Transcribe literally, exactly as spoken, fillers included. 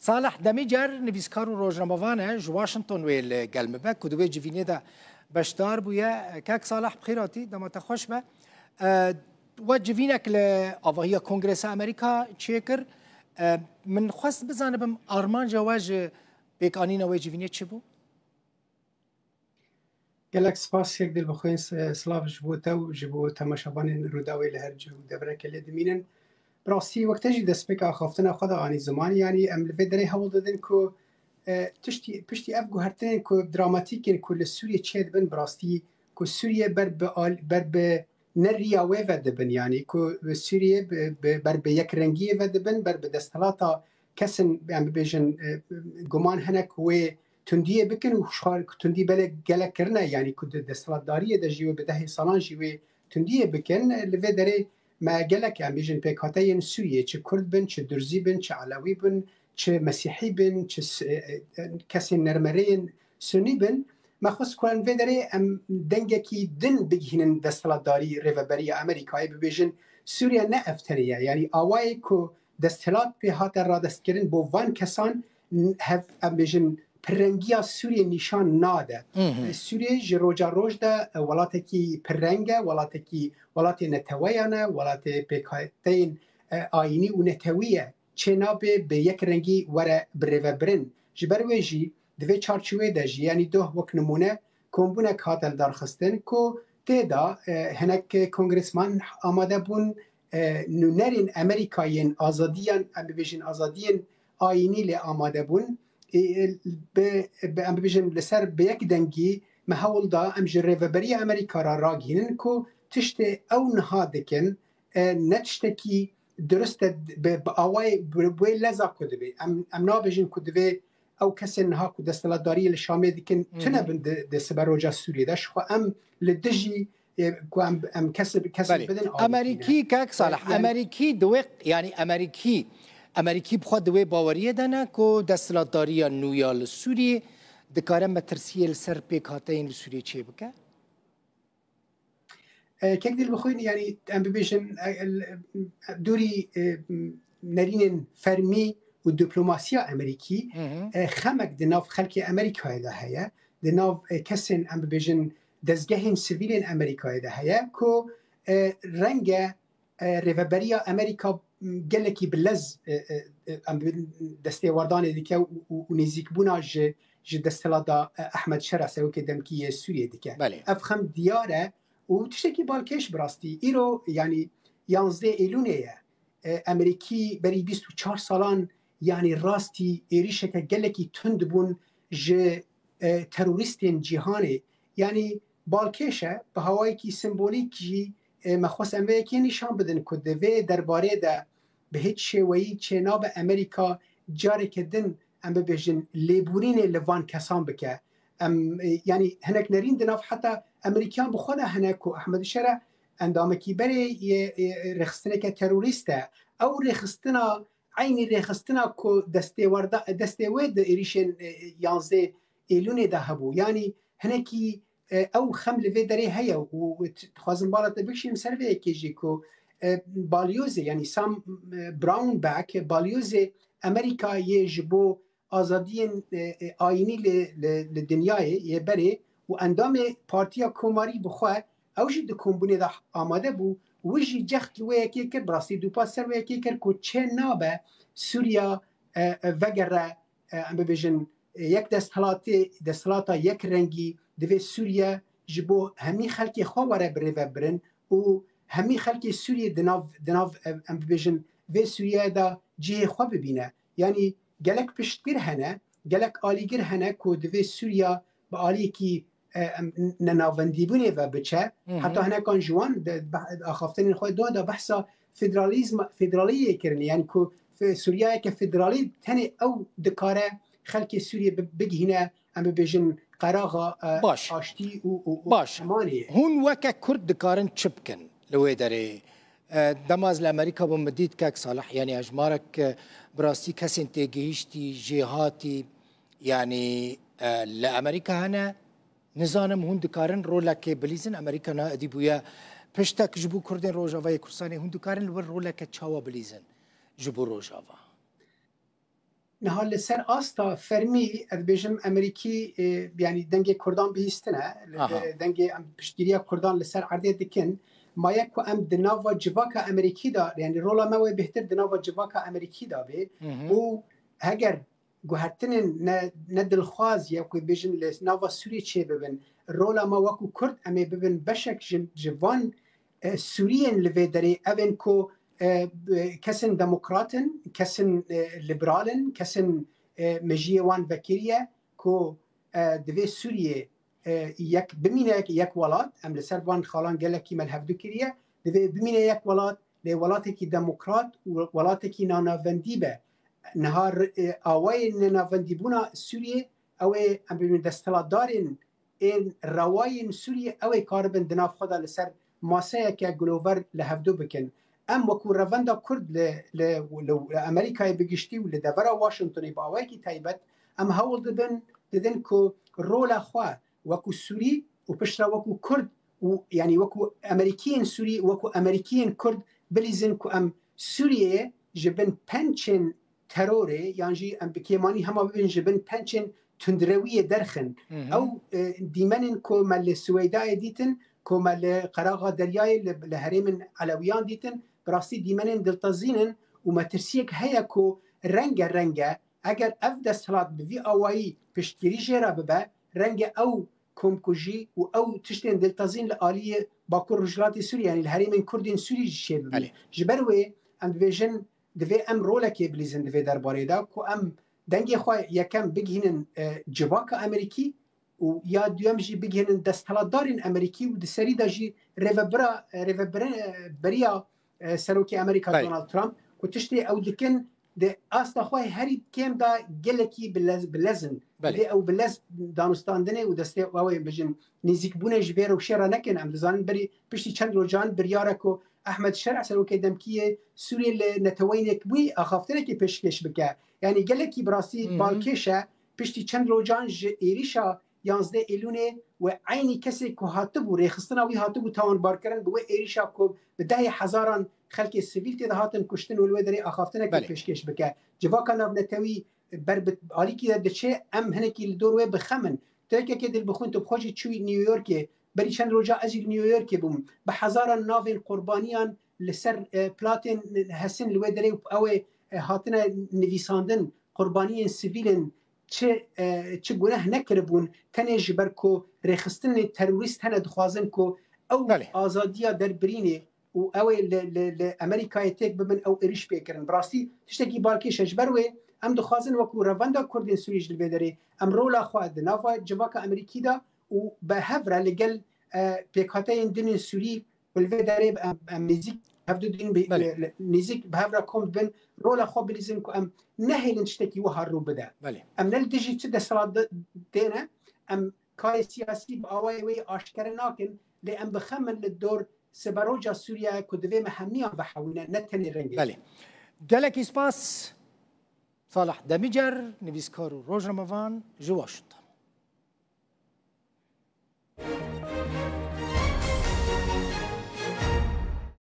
Salih Demîcer, nivîskar û rojnamevan e, ji Washington wê li gel me be, ku di wê civînê de beşdar bûye. Kek Salih, bi xêr hatî, dema te xweş be. E, we civînek li avahiya Kongresa Amerîka çêkir. E, min xwest bizanibim, armanca we ji pêkanîna wê civînê çi bû? Gelek spas, yek dil bixwîn, s-, silav ji bo te û ji bo temaşevanên Rûdawê li her cih û devereke lê dimînin. Bi rastî, wek te jî destpêka axaftina xwe de anî ziman, yanî em li vê derê hewl didin ku, e, tiştî, piştî ev guhertinên ku dramatîk in ku li Sûriyê çêdibin, bi rastî ku Sûriye ber bi al-, ber bi ne riya wê ve dibin, yanî ku Sûriye bi, bi, ber bi yekrengiyê ve dibin, ber bi desthilata kesin, em bibêjin, e, guman hene ku wê tundiyê bikin û xwar tundî belê gelek kirine, yanî ku di desthilatdariyê de jî wê bi dehê salan jî wê tundiyê bikin. Li vê derê me gelek, em bêjin, pêkhateyên Sûriyê, çi Kurd bin, çi Durzî bin, çi Elewî bin, çi Mesîhî bin, çi s-, e, e, kesên nermereyên Sunî bin. Me xwest ku em vê derê em dengekî din bigihînin desthilatdarî, rêveberiya Amerîkayê, bibêjin Sûriye ne ev tenê ye. Yanî awayê ku desthilat pê hate radestkirin bo van kesan, hev, em bêjin, pirrengiya Sûriyê nîşan nade. Hı hı. Sûriyê ji roja roj de, e, welatekî pirreng e, welatekî, welatê neteweyan e, welatê pêkhateyên, e, ayînî û netewî ye. Çênabe bi yek rengî were birêvebirin. Ji ber wê jî di vê çarçovê de jî, yanî doh wek nimûne, kombûnek hate lidarxistin ku tê de, e, hinek kongresman amade bûn, e, nûnerên Amerîka yên azadiyan, em bibêjin azadiyên ayînî lê amade bûn. E, e, bi, bi, em bibêjin li ser bi yek dengî me hewl da em ji rêveberiya Amerîka re ragihînin ku tiştê ew niha dikin, e, ne tiştekî dirust e, bi, bi awayê, bi, bi wê leza ku dibê. Em, em nabêjin ku divê ew kesên niha ku desthilatdariyê li Şamê dikin, Hı hı. tune bin di, di siberoja Sûriyê de. Ji xwe em li dijî, e, ku em, em kes, kes Belê. bidin alî Amerîkî, tîne. Kek Salih, E, yani Amerîkî di wê, yani Amerîkî, Amerîkî bi xwe di wê baweriyê de ne ku desthilatdariya nû ya li Sûriyê dikare metirsiyê li ser pêkhateyên li Sûriyê çêbike? E, kek dil bixwîn, yani em bibêjin, e, e, dûrî, e, nerînên fermî û diplomasiya Amerîkî, Hı hı. e, xemek di nav xelkê Amerîkayê de heye, di nav, e, kesên, em bibêjin, dezgehên sivîlên Amerîkayê de heye ku, e, renge, e, rêveberiya Amerîka, m, gelekî bi lez, e, e, e, em bibêjin destêwerdanê dike û, û, û nêzîkbûna ji, ji desthilata, e, Ehmed Şera, serokê demkî yê Sûriyê dike. Belê. Ev xem diyar e û tiştekî balkêş bi rastî. Îro, yanî yanzdeh Êlûnê ye. E, Amerîkî berî bîst û çar salan, yanî rastî êrîşeke gelekî tund bûn ji, e, terorîstên cîhanê. Yanî balkêş e, bi hawayekî simbolîk jî, e, me xwest em vê yekê nîşan bidin ku di vê derbarê de bi hiç şêweyî çênabe Amerîka careke din, em bibêjin, lêborînê li van kesan bike. Em, e, yanî hinek nerîn di nav heta Amerîkiyan bi xwe de hene ku Ehmed Şera endamekî berê yê, yê rêxistineke terorîst e. Ew rêxistina, eynî rêxistina ku destê werda, destê wê di êrîşên, e, yanzdeh Êlûnê de hebû. Yanî hinekî, e, ew xem li vê derê heye û, û t-, dixwazim bala te bikişînim ser vê yekê jî ku, e, balyozê, yanî Sam, e, Brownback, balyozê Amerîka yê ji bo azadiyên, e, e, ayînî li, li, li dinyayê yê berê û endamê Partiya Komarî bi xwe, ew jî di kombûnê de amade bû, wî jî cext li wê yekê kir, bi rastî dûpas ser wê yekê kir ku çê nabe Sûriya, e, e, vegere, e, em bibêjin, e, yek desthilatê, desthilata yek rengî, divê Sûriye ji bo hemî xelkê xwe were birêvebirin û hemî xelkê Sûriyê di nav, di nav, e, em bibêjin, vê Sûriyeyê de cihê xwe bibîne. Yanî gelek piştgir hene, gelek alîgir hene ku divê Sûriya bi aliyekî, e, em, nenavendîbûnê ve biçe. Hı hı. Heta hinekan ji wan di be-, axaftinên xwe de, de behsa federalîzm, federaliyê kirin. Yanî ku fe-, Sûriyeyeke federalî tenê ew dikare xelkê Sûriyê bi-, bigihîne, em bibêjin, qeraxa, e, Baş. aştî û, û, û Baş. emanê ye. Hûn weke Kurd dikarin çi bikin li wê derê? E, dema ez li Amerîka bûm, min dît, kek Salih, yanî hejmarek, e, bi rastî kesên têgihiştî, jêhatî, yanî, e, li Amerîka hene. Nizanim hûn dikarin rolekê bilîzin. Amerîka niha êdî bûye piştek ji bo Kurdên Rojavayê Kurdistanê. Hûn dikarin li wir roleke çawa bilîzin ji bo Rojava? niha li ser asta fermî, ez dibêjim, Amerîkî, e, yanî dengê Kurdan bihîstine, Aha. e, dengê em piştgiriya Kurdan li ser erdê dikin. Maye ku em di nava civaka Amerîkî de, yanî rola me wê bêhtir di nava civaka Amerîkî de bê. Hı hı. Û heger guhertinên ne, ne dilxwaz ya ku bêjin li nava Sûriyê çêbibin, rola me wekû Kurd em ê bibin beşek ji, ji van, e, Sûriyên li vê derê, ev ên ku, e, b-, kesên demokrat in, kesên, e, liberal in, kesên, e, mejiyê wan vekiriye ku, e, divê Sûriyê, e, yek bimîne, yek welat, em li ser van xalan gelekî me li hevdu kiriye, divê bimîne yek welat, lê welatekî demokrat û welatekî nanavendî be. Niha r-, e, awayên nenavendîbûna Sûriyê, ew ê, em bibin desthilatdarên ên rewayên Sûriyê, ew ê karibin di nav xwe de li ser maseyeke gilover li hevdu bikin. Em wekû revenda Kurd li, li, li, li Amerîkayê bi giştî û li devera Washingtonê bi awayekî taybet, em hewl dibin, didin ku rola xwe wekû Sûrî û piştre wekû Kurd û, yanî, wekû Amerîkiyên Sûrî, wekû Amerîkiyên Kurd bilîzin ku em Sûriyeyê ji bin pençên terorê yan jî em bi kêmanî hema bibin ji bin pençên tundrewiyê derxin. Hı hı. Ew, e, dîmenên ku me li Siweydayê dîtin, ku me li qeraxa deryayê li, li herêmên Elewiyan dîtin, bi rastî dîmenên diltezîn in û metirsiyek heye ku renge renge eger ev desthilat bi vî awayî piştgirî jê re bibe, renge ew komkujî û ew tiştên diltezîn li aliyê Bakur Rojhilatê Sûriyê, yanî li herêmên Kurdên Sûrî jî çêbibin. Belê. Ji ber wê em dibêjin, divê em rolekê bilîzin di vê derbarê de ku em dengê xwe yekem bigihînin, e, civaka Amerîkî û ya duyem jî bigihînin desthilatdarên Amerîkî û di serî de jî rêvebira, e, rêvebire-, e, beriya, e, Serokê Amerîka Belê. Donald Trump ku tiştê ew dikin di asta xwe herî kêm de gelekî bilez-, bilez in. Belê. Divê ew bilez danûstandinê û destê ew ê bijin nêzîkbûnê ji vê rewşê re nekin. Em dizanin berî piştî çend rojan biryare ku Ehmed Şer'a, serokê demkî yê Sûriyê, li Neteweyên Yekbûyî axaftinekê pêşkêş bike. Yanî gelekî bi rastî Hı hı. balkêş e. Piştî çend rojan ji êrîşa yanzdeh Êlûnê we eynî kesê ku hatibû, rêxistina wî hatibû tawanbarkirin, bi wê êrîşa ku bi dehê hezaran xelkê sivîl tê de hatin kuştin û li wê derê axaftinekê Belê. pêşkêş bike. Civaka navnetewî ber bi alîkî de diçe, em hinekî li dor wê bi xem in. Tu yekekê dil bixwîn, tu bi xwe jî çûyî New Yorkê. Berî çend roja ez jî li New Yorkê bûm. Bi hezaran navên qurbaniyan li ser, e, platên hesin li wê derê û ew ê, e, hatine nivîsandin, qurbaniyên sivîl in, çi, e, çi guneh nekiribûn, tenê ji ber ku rêxistinê terorîst hene dixwazin ku ew Belê. azadiya derbirînê û ew ê li, li, li Amerîkayê têk bibin, ew êrîş pê kirin. Bi rastî tiştekî balkêş e. Ji ber wê em dixwazin wekû revenda Kurdên Sûrî ji li vê derê em rola xwe di nava civaka Amerîkî de û bi hev re li gel, e, pêkhateyên din ên Sûrî û li vê derê em, em nêzîk hevdu din bi, Belê. e, nêzîk bi hev re kom dibin, rola xwe bilîzin ku em nehêlin tiştekî wiha rû bide. Belê. Em ne li dijî çi desthilat de, têne, em karê siyasî bi awayê wê yê aşkere nakin, lê em bi xem in li dor siberoca Sûriye ku divê me hemiyan vehewîne, ne tenê rengê. Belê. Gelekî spas Salah Demîcer, nivîskar û rojnamevan ji Washington.